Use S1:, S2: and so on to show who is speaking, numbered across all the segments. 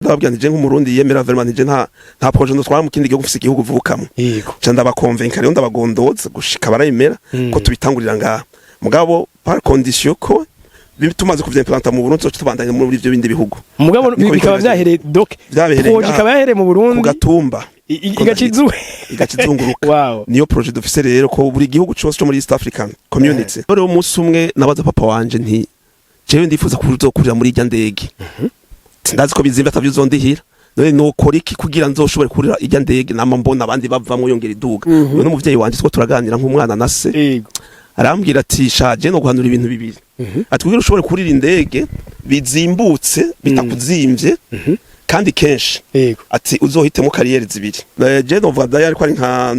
S1: Ndababwira nti je nk'Umurundi yemera, vraiment nti je nta projet ndotwara mu kindi gihugu mfise igihugu mvukamo. Ca ndabakonvenka rero, ndabagondoza gushika barayemera ko tubitangurira ngaha, mugabo par condition ko tumaze kuvyimplanter mu Burundi, tuzoca tubandanya muri ivyo bindi bihugu.
S2: Mugabo
S1: Niko
S2: bikaba
S1: bikora.
S2: vyahereye, donc
S1: Vyabereye
S2: projet
S1: ngaha.
S2: ikaba yahereye mu
S1: Ku
S2: Burundi
S1: gatumba.
S2: Igaca
S1: Igaca izunguruka. Niyo projet dufise rero, ko buri gihugu cose co muri East African Community. Rero umunsi umwe nabaza papa wanje nti: "Jewe ndifuza kuzokurira muri irya ndege, ndazi ko bizimba atavyo uzondihira, none nokora iki kugira nzoshobore kurira irya ndege nama mbona abandi bavamwo yongera iduga?" None umuvyeyi wanje two turaganira nk'umwana na se, arambwira ati: "Shaje no guhanura ibintu bibiri." Ati: "Kugira ushobore kurira indege bizimbutse, bitakuzimvye kandi kenshi," ati, "uzohitemo carrières zibiri." Je novuga d'ailleurs ko ari nka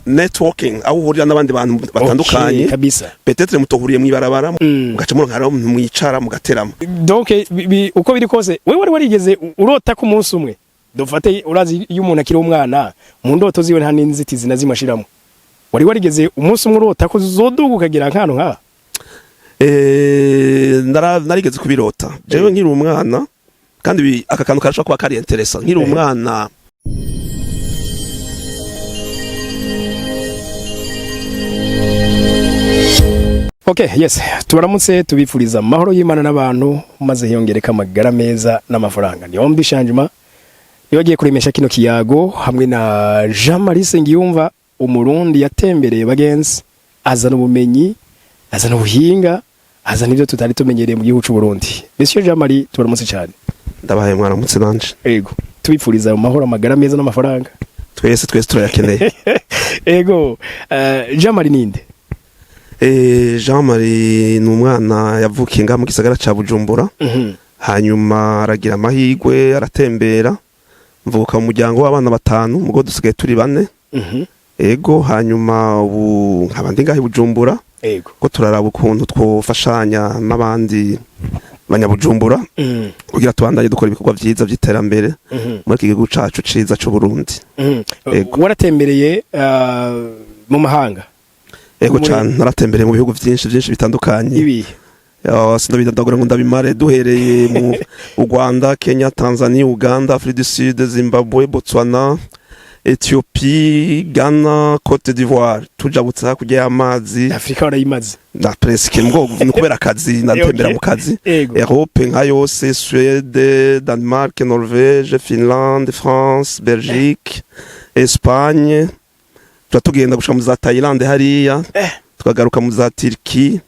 S1: networking, aho uhurira n'abandi bantu batandukanye.
S2: Okay, kabisa.
S1: Peut-être mutohuriye mw'ibarabara, mugaca muronka hariho mwicara mugaterama.
S2: Donc uko biri kose, wewe wari warigeze urota ko umunsi umwe, dufate, urazi iyo umuntu akiri umwana mu ndoto ziwe nta n'inzitizi na zimwe ashiramo, wari warigeze umunsi umwe urota ko uzoduga ukagera nk'ahantu nk'aha?
S1: Narigeze kubirota jewe nkiri umwana, kandi aka kantu karashobora kuba kari intéressant. Nkiri umwana.
S2: Okay, yes, tubaramutse, tubifuriza amahoro y'Imana n'abantu, maze hiyongereka amagara meza n'amafaranga. Ni Ombi Changement niba agiye kuremesha kino kiyago hamwe na Jean Marie Sengiyumva, Umurundi yatembereye bagenzi, azana ubumenyi, azana ubuhinga, azana ibyo tutari tumenyereye mu gihugu cy'u Burundi. Monsieur Jean Marie, tubaramutse cyane.
S1: Ndabahaye mwaramutse nanje.
S2: Ego, tubifuriza amahoro, amagara meza n'amafaranga.
S1: Twese twese turayakeneye.
S2: Ego, Jean Marie ninde?
S1: Jean Marie ni umwana yavukiye ngaha mu gisagara ca Bujumbura. Hanyuma aragira amahirwe aratembera. Mvuka mu muryango w'abana batanu, mugo dusigaye turi bane. Ego, hanyuma ubu nkaba ndi ngaha i Bujumbura, ko turaraba ukuntu twofashanya n'abandi banyabujumbura kugira tubandanye dukora ibikorwa vyiza vy'iterambere muri iki gihugu cacu ciza c'u Burundi. Ego.
S2: Waratembereye mu mahanga?
S1: Ego cane, naratembereye mu bihugu vyinshi vyinshi bitandukanye.
S2: Ibihe?
S1: Sinobidandagura ngo ndabimare. Duhereye mu Rwanda, Kenya, Tanzania, Uganda, Afrique du Sud, Zimbabwe, Botswana, Ethiopie, Ghana, Cote d'Ivoire, tujabutse hakurya y'amazi.
S2: Afurika warayimaze.
S1: Na presque, mbwo ni kubera akazi natembera mu kazi. Europe nka yose: Suède, Danemark, Norvège, Finlande, France, Belgique, Espagne, tuba tugenda gushika mu za Thaïlande hariya, tukagaruka mu za Turquie,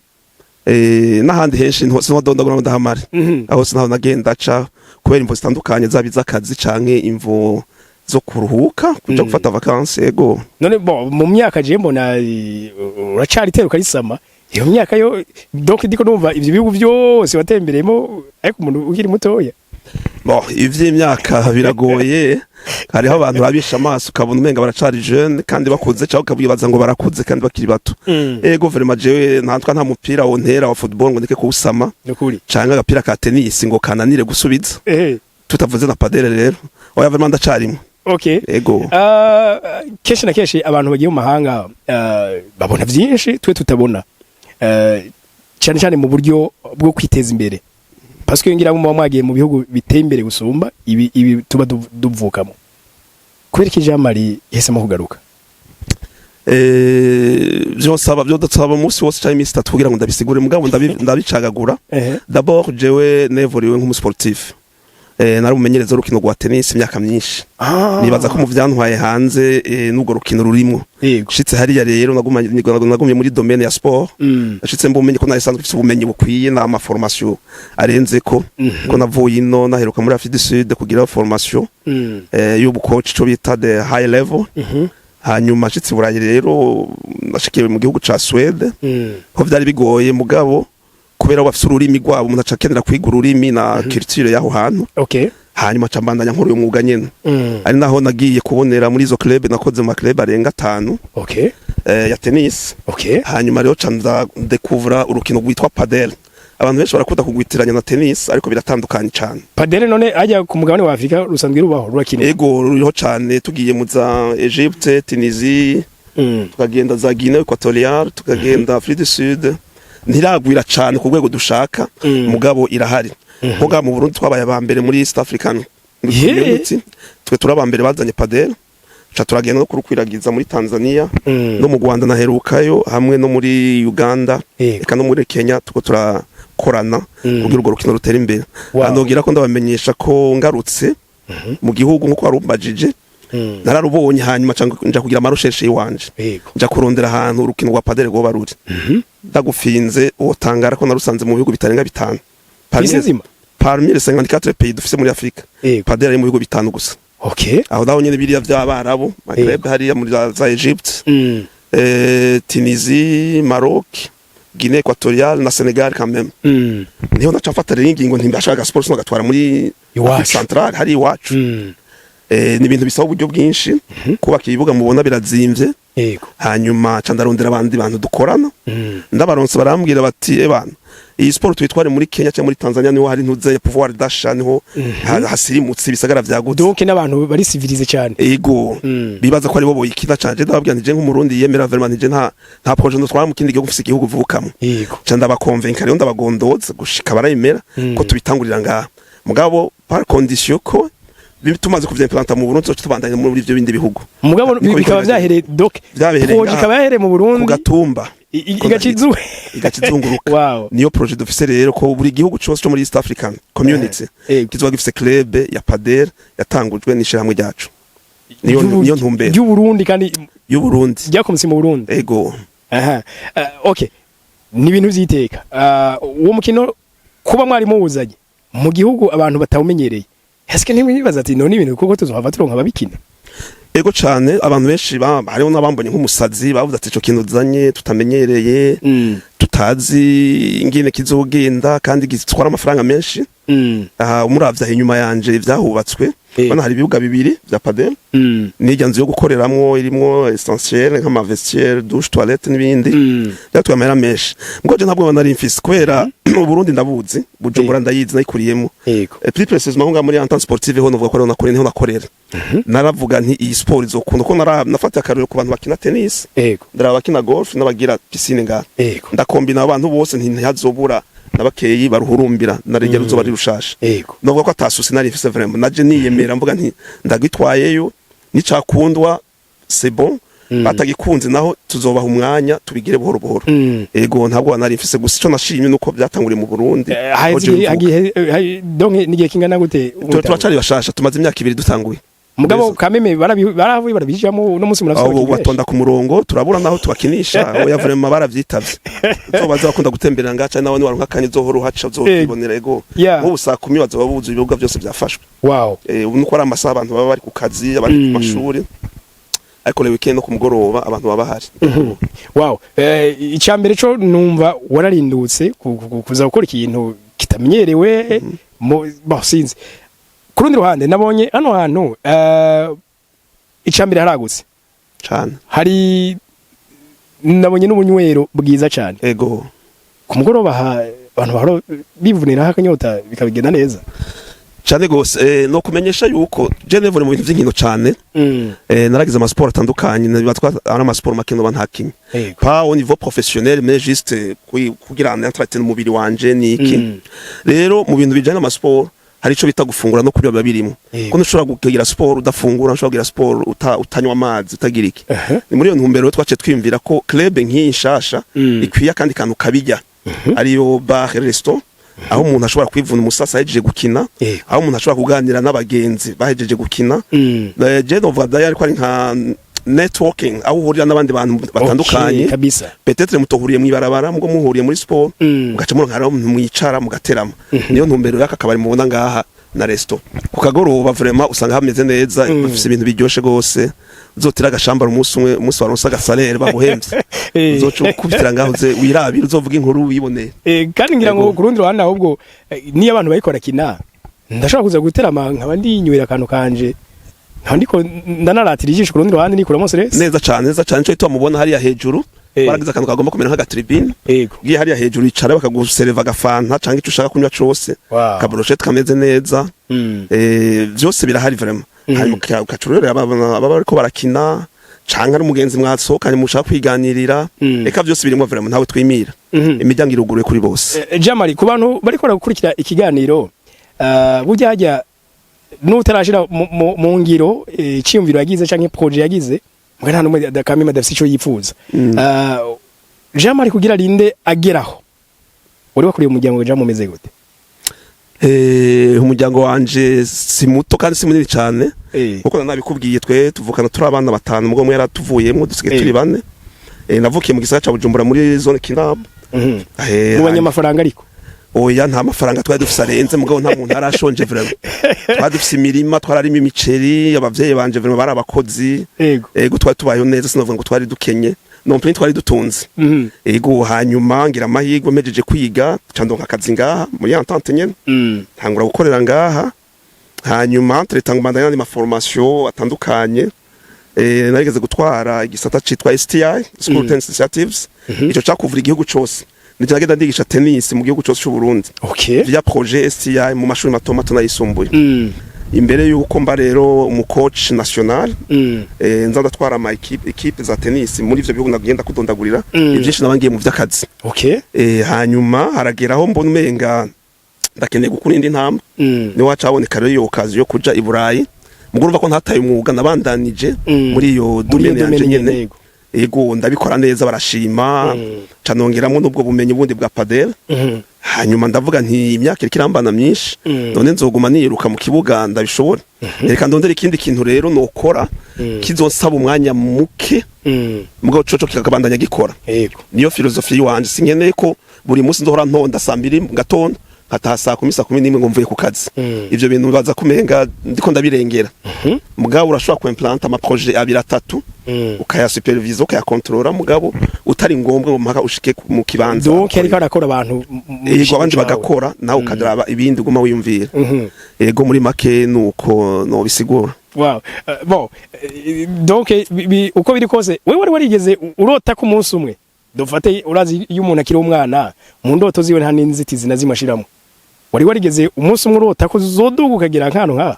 S1: n'ahandi henshi sinodondagura ngo ndahamare. Aho sinaho nagenda ca kubera imvo zitandukanye, zaba iz'akazi canke imvo zo kuruhuka, kuja gufata vacances. Ego.
S2: None bon, mu myaka je mbona uracari teruka risama iyo myaka yo, donc ndiko numva ivyo bihugu byose watembereyemo, ariko umuntu ukiri mutoya.
S1: Bon, ivy'imyaka biragoye. Hariho abantu babisha amaso ukabona umenga baracari jeune kandi bakuze, cyangwa ukabibaza ngo barakuze kandi bakiri bato. Ego, vraiment jewe ntantwa nta mupira wontera wa football ngo ndeke kuwusama,
S2: Nukuri.
S1: canke agapira ka tennis ngo kananire gusubiza, tutavuze na padel. Rero oya, vraiment ndacarimo. Ego.
S2: Kenshi na kenshi abantu bagiye mu mahanga babona vyinshi twe tutabona, cyane cyane mu buryo bwo kwiteza imbere, parce que ngira muba mwagiye mu bihugu biteye imbere gusumba ibi tuba duvukamo. Kubera iki Jean Marie yahisemo kugaruka?
S1: Vyosaba vyodusaba umunsi wose canke iminsi 3 kugira ngo ndabisigure, mugabo ndabicagagura. D'abord jewe nevuriwe nk'umusportif, nari umumenyereza w'urukino rwa tennis imyaka myinshi. Nibaza ko mu vyantwaye hanze n'urwo rukino rurimwo. Nshitse hariya rero nagumye muri domaine ya sport. Nashitse mbumenye ko nari sanzwe mfise ubumenyi bukwiye n'ama formation arenze ko ko navuye ino naheruka muri Afrique du Sud kugira formation y'ubu coach, ico bita the high level. Hanyuma nshitse i Burayi rero, nashikiye mu gihugu ca Suède, ko vyari bigoye, mugabo kubera bafise ururimi rwabo, umuntu aca akenera kwiga ururimi na culture y'aho hantu. Hanyuma aca mbandanya nkora uyu mwuga nyene, ari naho nagiye kubonera muri izo club. Nakoze mu ma club arenga 5 ya tennis. Hanyuma rero ca ndekuvura urukino rwitwa padel. Abantu benshi barakunda kugwitiranya na tennis, ariko biratandukanye cane.
S2: Padel none ajya ku mugabane wa Afrika rusanzwe rubaho, rurakina?
S1: Ego, ruriho cane. Tugiye mu za Egypte, Tunisie, tukagenda za Guinée Equatoriale, tukagenda Afrique du Sud, ntiragwira cane ku rwego dushaka, mugabo irahari. Mugabo mu Burundi twabaye aba mbere muri East African. Muri community twe turi aba mbere bazanye padel, ca turagenda no kurukwiragiza muri Tanzania, no mu Rwanda naherukayo, hamwe no muri Uganda, eka no muri Kenya tuko turakorana kugira urwo rukino rutere imbere. Ndogira ko ndabamenyesha ko ngarutse mu gihugu, nkuko warumbajije, nararubonye, hanyuma ca nja kugira ama recherches iwanje, nja kurondera ahantu urukino rwa padel rwoba ruri. Ndagufinze wotangara ko narusanze mu bihugu bitarenga 5.
S2: Isi nzima?
S1: Parmi les 54 pays dufise muri Afrika, padel ari mu bihugu 5 gusa. Aho naho nyene biriya vy'Abarabu, Maghreb, hariya muri za Egypte, Tunisie, Maroc, Guinée Équatoriale na Senegal quand même. Niho naca mfata rero ingingo nti ndashaka sport sino gatwara muri
S2: Iwacu.
S1: Afrique Centrale, hari iwacu. Ni ibintu bisaba uburyo bwinshi kubaka ibibuga, mubona birazimvye. Hanyuma ca ndarondera abandi bantu dukorana. Ndabaronse, barambwira bati: "Ebana, iyi sport tuyitware muri Kenya cyangwa muri Tanzania, niho hari ntuze pouvoir d'achat, niho hasirimutse, ibisagara vyagutse."
S2: Donc n'abantu bari civilisés cyane.
S1: Ego. Bibaza ko aribo boyikina cane. Ndababwira nti je nk'Umurundi yemera vraiment, nti je nta projet ndotwara mu kindi gihugu mfise igihugu mvukamo. Ca ndabakonvenka rero, ndabagondoza gushika barayemera ko tubitangurira ngaha, mugabo par condition ko tumaze kuvyimplanter mu Burundi tuzoca tubandanya muri ivyo bindi bihugu.
S2: Mugabo
S1: Niko
S2: bikaba
S1: bikora.
S2: vyahereye donc
S1: Vyabereye
S2: projet
S1: ngaha.
S2: ikaba yahereye mu
S1: Ku
S2: Burundi
S1: gatumba.
S2: Igaca
S1: Igaca izunguruka. Niyo projet dufise rero, ko buri gihugu cose co muri East African Community kizoba gifise club ya padel yatangujwe n'ishirahamwe ryacu. Niyo ntumbero.
S2: Y'u Burundi kandi?
S1: Y'u Burundi.
S2: Ryakomotse mu Burundi?
S1: Ego.
S2: Aha. Okay, ni ibintu vyiteka. Uwo mukino kuba mwari muwuzanye mu gihugu abantu batawumenyereye, eske ntimwibaza ati none ibintu kuko tuzohava turonka ababikina?
S1: Ego cane, abantu benshi hariho n'abambonye nk'umusazi, bavuze ati ico kintu uzanye tutamenyereye, tutazi ingene kizogenda, kandi gitwara amafaranga menshi. Aha umuravye aho inyuma yanje vyahubatswe, bana hari ibibuga bibiri vya padel, n'irya nzu yo gukoreramwo irimwo essentiel nk'ama vestiaire, douche, toilette n'ibindi. Byatwaye amahera menshi, mbwo je ntabwo nari mfise, kubera mu Burundi ndabuzi, Bujumbura ndayizi, nayikuriyemo. Plus précisément ngaha muri Entente Sportive ho novuga ko ariho nakorera, niho nakorera. Naravuga nti iyi sport izokunda ko nafatiye akarorero ku bantu bakina tennis, ndaraba abakina golf n'abagira piscine ngaha, ndakombina abantu bose nti ntihazobura nabakeyi baruhurumbira, narigera ruzoba ari rushasha. Novuga ko ata souci nari mfise vraiment, naje niyemera mvuga nti ndagitwayeyo, nicakundwa c'est bon, batagikunze naho tuzobaha umwanya tubigire buhoro buhoro. Ego, ntabwo nari mfise, gusa ico nashimye nuko byatanguriye mu Burundi. Aho
S2: Haheze
S1: jewe mvuka.
S2: Hagiye donc nigihe kingana gute?
S1: Turacari bashasha, tumaze imyaka 2 dutanguye.
S2: Mugabo
S1: Neza.
S2: kameme baravuye barabijamo, uno munsi murafite
S1: Abo
S2: abakinyi benshi.
S1: batonda ku murongo, turabura naho tubakinisha. Oya, vraiment baravyitavye. Uzobaza bakunda gutemberera ngaca, nawe niwaronka akanya uzohora uhaca uzokwibonera. Ego. Nk'ubu saa 10 bazoba buzuye, ibibuga byose byafashwe. Ubu nuko ari amasaha abantu baba bari ku kazi, abari ku mashuri, ariko le weekend no ku mugoroba abantu baba bahari.
S2: Wow, icya mbere cyo numva wararindutse kuza gukora ikintu kitamenyerewe mu bon, sinzi. Ku rundi ruhande nabonye hano hantu, icya mbere haragutse
S1: cane.
S2: Hari nabonye n'ubunywero bwiza cyane. Ku mugoroba abantu bahora bivuniraho akanyota bikabigenda neza.
S1: Cane gose. No kumenyesha yuko je nevure mu bintu vy'inkino cane. Naragize amasiporo atandukanye, nibatwa ari amasiporo make noba ntakinye, pas au niveau professionnel, mais juste kugira ngo entretien umubiri wanje niki. Rero mu bintu bijanye n'amasiporo hari ico bita gufungura no kurya, biba birimo, ko ntushobora kugira siporo udafungura, ntushobora kugira siporo utanywa amazi, utagira iki. Ni muri iyo ntumbero rero twaciye twiyumvira ko club nk'iyi nshasha ikwiye akandi kantu kabijya, ariyo bar resto, aho umuntu ashobora kwivuna umusasa ahejeje gukina, aho umuntu ashobora kuganira n'abagenzi bahejeje gukina. Je novuga d'ailleurs ko ari nka networking, aho uhurira n'abandi bantu batandukanye.
S2: Okay, kabisa.
S1: Peut-être mutohuriye mw'ibarabara, mugo muhuriye muri sport, mugaca muronka hariho mwicara mugaterama. Niyo ntumbero y'aka kabari mubona ngaha na resto. Ku kagoroba vraiment usanga hameze neza, bafise ibintu biryoshe gose. Uzotira agashambara umunsi umwe, umunsi waronse aga salaire baguhemvye, uzoca ukubitira ngaho, uze wirabira, uzovuga inkuru wiboneye.
S2: Kandi ngira ngo ku rundi ruhande ahubwo, niyo abantu bariko barakina, ndashobora kuza guterama nkaba ndinywera akantu kanje, nkaba ndiko ndanaratira ijisho, ku rundi ruhande nikuramo stress.
S1: Neza cane, neza cane. Nico gituma mubona hariya hejuru baragize akantu kagomba kumera nk'aga tribune. Ugiye hariya hejuru icara, bakagusereva agafanta canke ico ushaka kunywa cose, ka brochette kameze neza. Vyose birahari vraiment. Hanyuma ugaca urorera ababa bariko barakina, canke ari umugenzi mwasohokanye mushaka kwiganirira. Eka, vyose birimwo vraiment, ntawe twimira. Imiryango iruguruye kuri bose.
S2: Jamali, ku bantu bariko baragukurikira ikiganiro, burya hajya N'utarashira mu ngiro iciyumviro yagize canke projet yagize, mbwa nta numwe kameme adafise ico yifuza. Jean Marie kugira rinde ageraho, wari wakuriye umuryango, Jean, mumeze gute?
S1: Umuryango wanje si muto kandi si munini cyane. Kuko nabikubwiye, twe tuvukana turi abana batanu, mugabo umwe yaratuvuyemo, dusigaye turi bane. Navukiye mu gisagara ca Bujumbura, muri zone Kinama.
S2: Mu banyamafaranga ariko?
S1: Oya, nta mafaranga twari dufise arenze, mugabo nta muntu arashonje vraiment. Twari dufise imirima, twararima imiceri, abavyeyi banje vraiment bari abakozi. Ego, twari tubayeho neza, sinovuga ngo twari dukenye non plus, twari dutunze. Ego, hanyuma ngira amahirwe, mpejeje kwiga ca ndonka akazi ngaha muri Entente nyene. Ntangura gukorera ngaha, hanyuma entre-temps nguma n'andi ma formation atandukanye. Narigeze gutwara igisata citwa STI, School Tennis Initiatives. Ico cakuvura igihugu cose, nije nagenda ndigisha tennis mu gihugu cose c'u Burundi via projet STI mu mashuri mato mato n'ayisumbuye. Imbere yuko mba rero umu coach national, nza ndatwara ama équipe za tennis muri ivyo bihugu nagenda kudondagurira. Ivyinshi nabangiye mu vy'akazi. Hanyuma harageraho mbona umenga ndakeneye gukura indi ntambwe. Niho hacaboneka rero iyo occasion yo kuja i Burayi. Mugo urumva ko ntataye umwuga, nabandanije muri iyo
S2: muri iyo
S1: domaine yanje
S2: domaine
S1: nyene.
S2: Nyene, yego.
S1: Ego, ndabikora neza, barashima. Ca nongeramwo n'ubwo bumenyi bundi bwa padel. Hanyuma ndavuga nti imyaka iriko irambana myinshi, none nzoguma niruka mu kibuga ndabishobora? Reka ndondere ikindi kintu rero nokora kizonsaba umwanya muke, mugabo coco kikabandanya gikora. Niyo philosophie yiwanje. Sinkeneye ko buri munsi nzohora ntonda saa 2 mu gatondo, nkataha saa 10, saa 11 ngo mvuye ku kazi. Ivyo bintu baza kumenga ndiko ndabirengera. Mugabo urashobora kuimplanta ama projet abiri, atatu, ukayasupervisa, ukayakontorora, mugabo utari ngombwa ngo mpaka ushike mu kibanza.
S2: Donc ariko arakora abantu mu
S1: Yego, abandi
S2: cawe.
S1: bagakora, nawe ukadraba ibindi uguma wiyumvira. Yego, muri make nuko nobisigura.
S2: Wow. Bon, donc uko biri kose, wewe wari warigeze urota ko umunsi umwe, dufate, urazi iyo umuntu akiri umwana mu ndoto ziwe nta n'inzitizi na zimwe ashiramo, wari warigeze umunsi umwe urota ko uzoduga ukagera nk'ahantu nk'aha?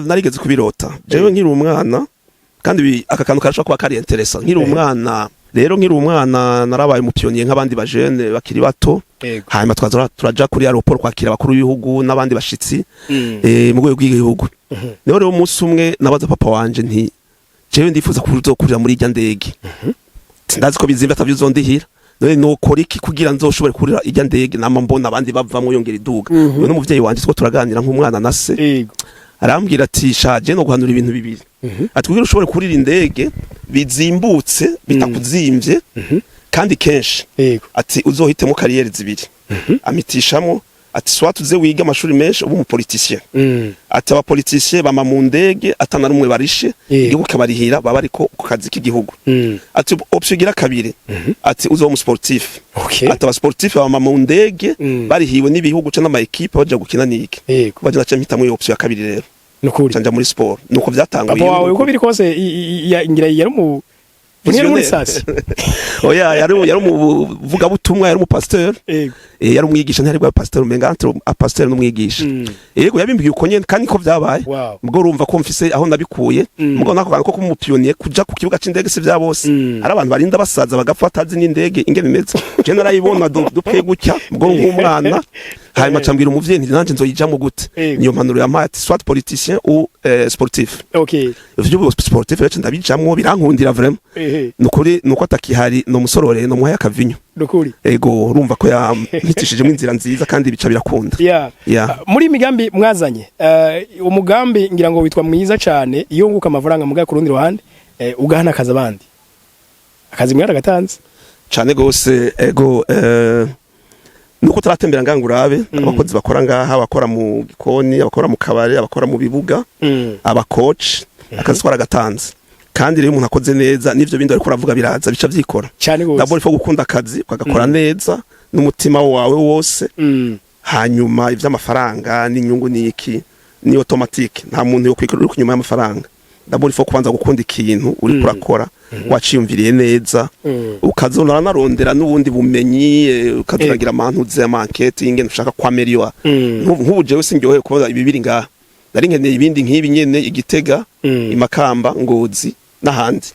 S1: Narigeze kubirota jewe nkiri umwana, kandi aka kantu karashobora kuba kari intéressant. Nkiri umwana rero, nkiri umwana narabaye umu pionnier nk'abandi bajene bakiri bato. Hanyuma twaza turaja kuri aéroport kwakira abakuru b'ibihugu n'abandi bashitsi mu rwego rw'igihugu. Niho rero umunsi umwe nabaza papa wanje nti: "Jewe ndifuza kuzokurira muri irya ndege, ndazi ko bizimba atavyo uzondihira, none nokora iki kugira nzoshobore kurira irya ndege nama mbona abandi bavamwo yongera iduga?" Uyu n'umuvyeyi wanje, two turaganira nk'umwana na se. Arambwira ati: "Shaje no guhanura ibintu bibiri." Ati: "Kugira ushobore kurira indege bizimbutse, bitakuzimvye kandi kenshi," ati, "uzohitemo carrières zibiri." Amitishamo ati: "Soit uze wiga amashuri menshi, ube umu politicien." Ati: "Aba politiciens bama mu ndege atana rumwe barishe, igihugu kabarihira, baba ariko ku kazi k'igihugu." Ati: "Option igira kabiri," ati, "uzoba umu sportif." Ati: "Aba sportif bama mu ndege barihiwe n'ibihugu canke n'ama équipe baja gukina niki." Baje naca mpitamo iyo option ya kabiri rero.
S2: Nukuri.
S1: Canja muri sport, nuko vyatanguye.
S2: Papa wawe, uko biri kose, ngira yari mu yari muri sasi.
S1: Oya, yari umuvugabutumwa, yari umupasteur. Yari umwigisha, ntiyari bwa pasteur, umenga entre pasteur n'umwigisha. Yego, yabimbwiye uko nyene kandi ko vyabaye. Ubwo urumva ko mfise aho nabikuye. Mugabo nako kantu ko kuba umu pionnier, kuja ku kibuga c'indege, si vya bose. Hari abantu barinda basaza bagapfa batazi n'indege ingene imeze. Je narayibona dupfe gutya ubwo nk'umwana, hanyuma cambwira umuvyeyi nti: "Nanje nzoyijamwo gute?" Niyo mpanuro yampaye, ati: "Soit politicien ou sportif." Ivyo sportif rero ndabijamwo, birankundira vraiment. Nukuri nuko atakihari, no musororeye no muhaye akavinyo.
S2: Nukuri.
S1: Ego, urumva ko yampitishijemo inzira nziza kandi bica birakunda.
S2: Muri imigambi mwazanye, umugambi ngira ngo witwa mwiza cyane iyo wunguka amafaranga, muga ku rundi ruhande ugahana akazi abandi. Akazi mwaragatanze?
S1: Cane gose, ego. Nuko turatembera ngaha ngo urabe abakozi bakora ngaha, abakora mu gikoni, abakora mu kabare, abakora mu bibuga, aba coach. Akazi twaragatanze, kandi rero umuntu akoze neza n'ivyo bindi ariko uravuga biraza, bica vyikora.
S2: Cyane gose.
S1: D'abord il faut gukunda akazi, ukagakora neza n'umutima wawe wose. Hanyuma ivy'amafaranga n'inyungu niki ni automatique. Nta muntu yo kwikora uri inyuma y'amafaranga. D'abord il faut kubanza gukunda ikintu uri kurakora, waciyumviriye neza, ukazona narondera n'ubundi bumenyi, ukazuragira amantuze ama enquête y'ingene ushaka kwameliora. Nk'ubu jewe sinryohewe kubona ibi biri ngaha, nari nkeneye ibindi nk'ibi nyene igitega, imakamba, Ngozi n'ahandi.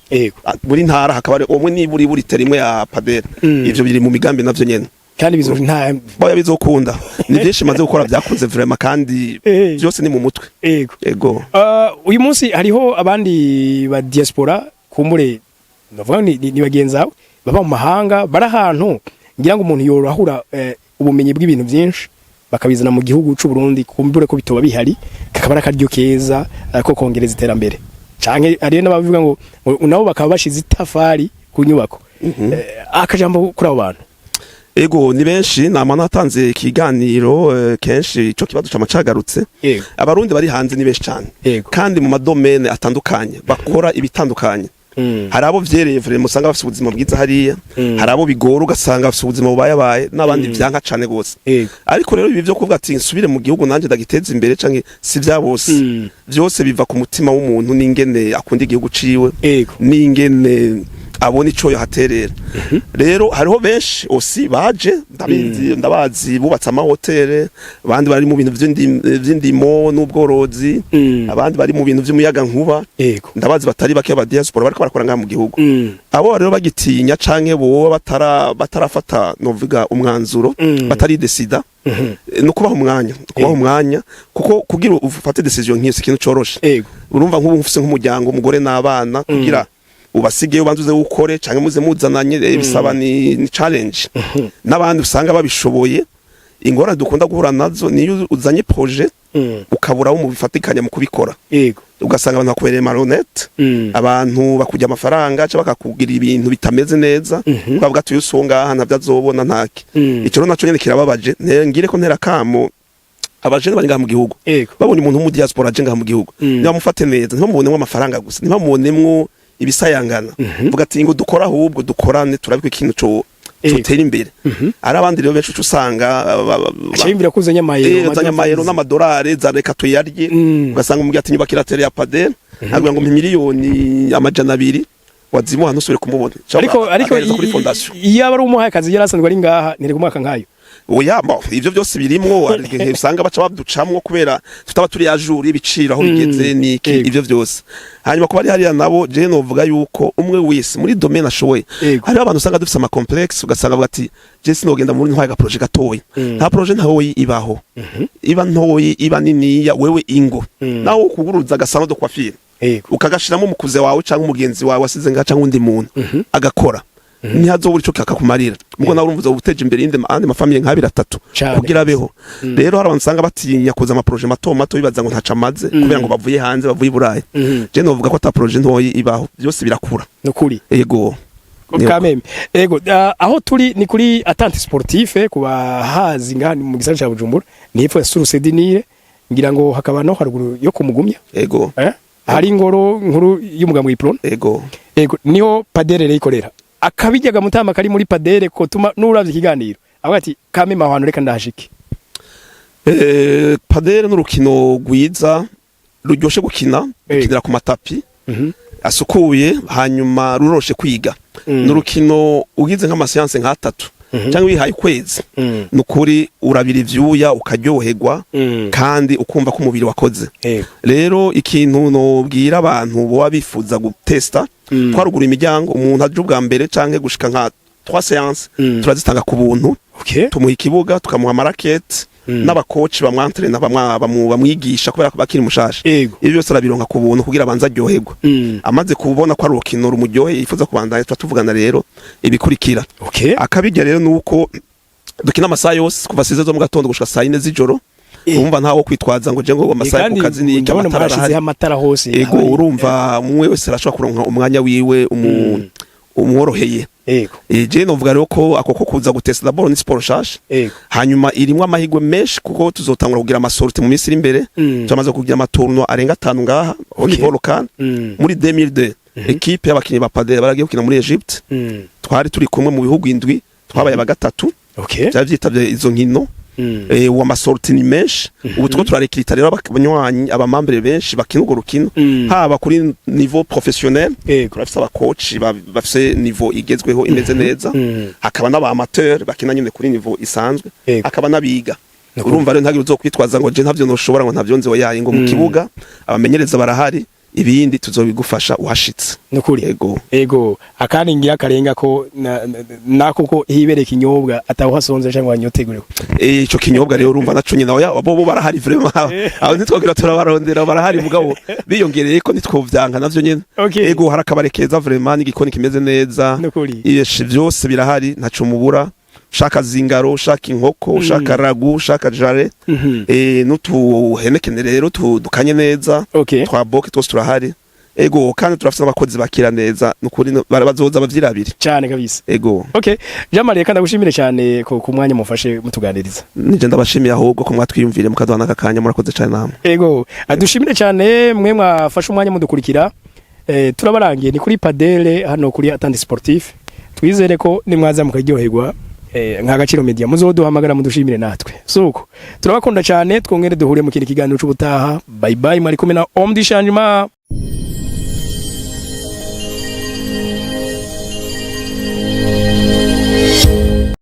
S1: Buri ntara hakaba hari umwe niburi buri terrain imwe ya padel. Ivyo biri mu migambi navyo nyene.
S2: Kandi bizo nta
S1: Boya, bizokunda. Ni byinshi maze gukora byakunze vraiment, kandi byose ni mu mutwe. Ego.
S2: Uyu munsi hariho abandi ba diaspora, kumbure ndavuga ni bagenzi bawe baba mu mahanga, bari ahantu ngira ngo umuntu yorahura ubumenyi bw'ibintu byinshi bakabizana mu gihugu c'u Burundi, kumbure ko bitoba bihari, kakaba ari akaryo keza ko kongereza iterambere, canke hariyo n'abavuga ngo nabo bakaba bashize itafari ku nyubako. Akajambo kuri abo bantu?
S1: Ego, ni benshi. Nama natanze ikiganiro kenshi ico kibazo cama cagarutse. Abarundi bari hanze ni benshi cyane kandi mu ma domaines atandukanye bakora ibitandukanye. Hari abo vyereye vraiment, usanga bafise ubuzima bwiza hariya. Hari abo bigora, ugasanga bafise ubuzima bubayabaye, n'abandi vyanka cane gose. Ariko rero ibi vyo kuvuga ati nsubire mu gihugu nanje ndagiteza imbere, canke si vya bose. Vyose biva ku mutima w'umuntu n'ingene akunda igihugu ciwe n'ingene abona ico yohaterera. Rero hariho benshi osi baje, ndabizi, ndabazi, bubatse amahoteli, abandi bari mu bintu vy'indimo n'ubworozi, abandi bari mu bintu vy'umuyagankuba. Ndabazi batari bake aba diaspora bariko barakora ngaha mu gihugu. Abo rero bagitinya canke boba batarafata novuga umwanzuro, bataridesida, no kubaha umwanya, kubaha umwanya, kuko kugira ufate décision nk'iyo si ikintu coroshe. Urumva nk'ubu mfise nk'umuryango, umugore n'abana, kugira ubasigeyo ubanze uze ukore canke muze muzananye, bisaba ni challenge. N'abandi usanga babishoboye, ingorane dukunda guhura nazo niyo uzanye projet ukabura abo mubifatikanya mu kubikora, ugasanga abantu bakubereye malhonnête, abantu bakurya amafaranga cyangwa bakakugira ibintu bitameze neza, ukavuga ati uyu so ngaha ntavyo azobona ntake. Ico rero naco nyene kirababaje. Ngire ko ntera kamo abajene bari ngaha mu gihugu, babonye umuntu wo mu diaspora aje ngaha mu gihugu, ntibamufate neza, ntibamubonemo amafaranga gusa, ntibamubonemo ibisayangana. Vuga ati ngo dukora, ahubwo dukorane, turabiko ikintu co cotera imbere. Ari abandi rero benshi uca usanga
S2: aca yumvira ko uzanye amayero.
S1: Uzanye amayero n'amadolari, za reka tuyarye. Ugasanga umubwiye ati nyubakira terrain ya padel, ntabwo ngo mpa 200 miliyoni wazimuha, ntusubire kumubona.
S2: Ariko
S1: Agahereza kuri fondation.
S2: Iyo aba ari umuhaye akazi yari asanzwe ari ngaha, ntiri kumwaka nkayo.
S1: Oya, bo ivyo byose birimwo. Hari igihe usanga baca baducamwo kubera tutaba turi à jour y'ibiciro aho bigeze niki. Ivyo byose. Hanyuma kuba ari hariya nabo, je novuga yuko umwe wese muri domaine ashoboye. Hariho abantu usanga dufise ama complexe, ugasanga avuga ati je sinogenda muri ntwaye ga projet gatoyi. Nta projet ntoyi ibaho, iba ntoyi iba niniya, wewe ingo nawe ukuguruza aga salon de coiffure, ukagashiramo umukuze wawe cyangwa umugenzi wawe wasize ngaha cyangwa undi muntu agakora, ntihazobura ico kakakumarira. Ubwo nawe urumva uteje imbere yindi andi ma familles nk'abiri atatu kugira abeho. Rero hari abantu usanga batinya kuza ama projets mato mato, bibaza ngo ntaco amaze kubera ngo bavuye hanze, bavuye i Burayi. Je novuga ko ata projet ntoyi ibaho, byose birakura.
S2: Nukuri.
S1: Ego.
S2: Kameme, ego. Aho turi ni kuri Attente Sportive, kuba hazi ngaha ni mu gisagara ca Bujumbura, ni hepfo ya Source du Nil, ngira ngo hakaba no haruguru yo kumugumya. Hari ingoro nkuru y'umugambi w'Uprona.
S1: Ego.
S2: Ego, niho padel rero ikorera. Akabijyaga mutama kari muri padel ko tuma nuravye ikiganiro avuga ati kameme aho hantu reka ndahashike.
S1: Padel n'urukino rwiza ruryoshe gukina, gukinira ku ma tapis asukuye, hanyuma ruroshe kwiga. N'urukino ugize nk'ama séances nk'atatu cyangwa wihaye ukwezi, nukuri urabira ivyuya, ukaryoherwa kandi ukumva ko umubiri wakoze. Rero ikintu nobwira abantu boba bifuza gutesta, twarugura imiryango. Umuntu aje ubwa mbere canke gushika nka 3 séances, turazitanga ku buntu. Tumuha ikibuga, tukamuha ama raquettes n'aba coach bamwantrena, bamwigisha kubera ko bakiri mushasha. Ibyo byose arabironka ku buntu kugira abanze aryoherwe. Amaze kubona ko ari urukino rumuryoheye, yifuza kubandanya, tuba tuvugana rero ibikurikira. Akabirya rero nuko dukina amasaha yose kuva 6 zo mu gatondo gushika saa 4 z'ijoro. Urumva ntawo kwitwaza ngo je ngo amasaha yo ku
S2: Kandi
S1: kazi ni iki.
S2: ndabona
S1: Amatara
S2: mwarashizeho
S1: arahari.
S2: amatara hose.
S1: Ego, urumva umwe wese arashobora kuronka umwanya wiwe umworoheye. Je novuga rero ko ako ko kuza gutesta, d'abord ni sport nshasha. Hanyuma irimwo amahirwe menshi kuko tuzotangura kugira ama sorties mu minsi iri imbere. Turamaze kugira ama tournois arenga 5 ngaha au niveau local. Muri 2002 équipe y'abakinyi ba padel baragiye gukina muri Egypte. Twari turi kumwe mu bihugu 7, twabaye aba gatatu. Byari vyitabye izo nkino. Uwo ama sorties ni menshi. Ubu turiko turarekirita rero abanywanyi, aba membres benshi bakina urwo rukino, haba kuri niveau professionnel, turafise aba coach bafise niveau igezweho imeze neza, hakaba n'aba amateur bakina nyine kuri niveau isanzwe, hakaba n'abiga. Urumva rero ntagire uzokwitwaza ngo je ntavyo noshobora, ngo ntavyo nzi. Oyaye, ngo mu kibuga abamenyereza barahari. Ibindi tuzobigufasha uhashitse.
S2: Nukuri.
S1: Ego.
S2: Ego, akandi ngira karenga ko nako ko hibereka ikinyobwa atawuhasonze cyangwa wanyotegure.
S1: Ico kinyobwa rero, urumva naco nyine, oya, bo barahari vraiment. Aho ntitwogira turabarondera, barahari, mugabo biyongereye ko ntitwovyanka navyo nyene. Ego, hari akabare keza vraiment n'igikoni kimeze neza.
S2: Nukuri.
S1: Iyeshi vyose birahari, ntaco mubura. Ushaka zingaro, ushaka inkoko, ushaka ragoût, ushaka jarret, n'utuhenekene rero dukanye neza, twa boke twose turahari. Ego, kandi turafise n'abakozi bakira neza, nukuri bazoza bavyirabire.
S2: Cyane kabisa.
S1: Ego.
S2: Okay, Jean Marie, kandi ndagushimire cyane ku mwanya mufashe mutuganiriza.
S1: Nije ndabashimiye ahubwo ko mwatwiyumvire mukaduha n'aka kanya. Murakoze cane namwe.
S2: Ego, dushimire cyane mwe mwafashe umwanya mudukurikira. Turabarangiye ni kuri Padel hano kuri Atandi Sportif. Twizere ko nimwaza mukaryoherwa, nka Gaciro Media muzoduhamagara mudushimire natwe. Suko turabakunda cyane, twongere duhure mu kindi kiganiro c'ubutaha. Bye bye, mwari kumwe na Homme du Changement.